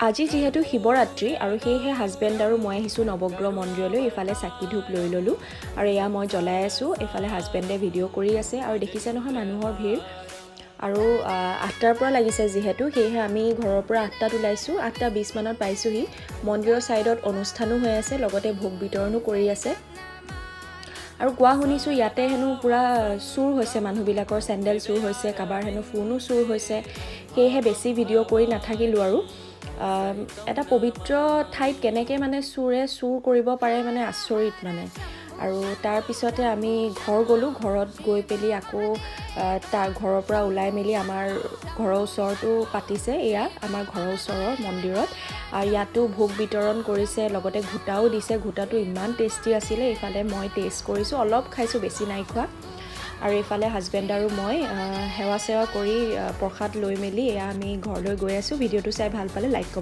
আজি যিহেতু শিৱৰাত্ৰি আৰু সেয়েহে হাজবেণ্ড আৰু মই আহিছোঁ নৱগ্ৰহ মন্দিৰলৈ। ইফালে চাকি ধূপ লৈ ল'লোঁ আৰু এয়া মই জ্বলাই আছোঁ। এইফালে হাজবেণ্ডে ভিডিঅ' কৰি আছে। আৰু দেখিছে নহয় মানুহৰ ভিৰ। আৰু 8টাৰ পৰা লাগিছে যিহেতু, সেয়েহে আমি ঘৰৰ পৰা 8টাত ওলাইছোঁ, 8টা 20 মানত পাইছোঁহি। মন্দিৰৰ ছাইডত অনুষ্ঠানো হৈ আছে, লগতে ভোগ বিতৰণো কৰি আছে। আৰু কোৱা শুনিছোঁ ইয়াতে হেনো পূৰা চুৰ হৈছে, মানুহবিলাকৰ চেণ্ডেল চুৰ হৈছে, কাৰোবাৰ হেনো ফোনো চুৰ হৈছে। সেয়েহে বেছি ভিডিঅ' কৰি নাথাকিলোঁ। আৰু এটা পবিত্ৰ ঠাইত কেনেকৈ মানে চোৰে চুৰ কৰিব পাৰে, মানে আচৰিত মানে। আৰু তাৰপিছতে আমি ঘৰ গ'লোঁ। ঘৰত গৈ পেলি আকৌ তাৰ ঘৰৰ পৰা ওলাই মেলি আমাৰ ঘৰৰ ওচৰতো পাতিছে। এয়া আমাৰ ঘৰৰ ওচৰৰ মন্দিৰত আৰু ইয়াতো ভোগ বিতৰণ কৰিছে, লগতে ঘোটাও দিছে। ঘোটাটো ইমান টেষ্টি আছিলে। এইফালে মই টেষ্ট কৰিছোঁ, অলপ খাইছোঁ, বেছি নাই খোৱা। আৰু এইফালে হাজবেণ্ড আৰু মই সেৱা চেৱা কৰি প্ৰসাদ লৈ মেলি এয়া আমি ঘৰলৈ গৈ আছোঁ। ভিডিঅ'টো চাই ভাল পালে লাইক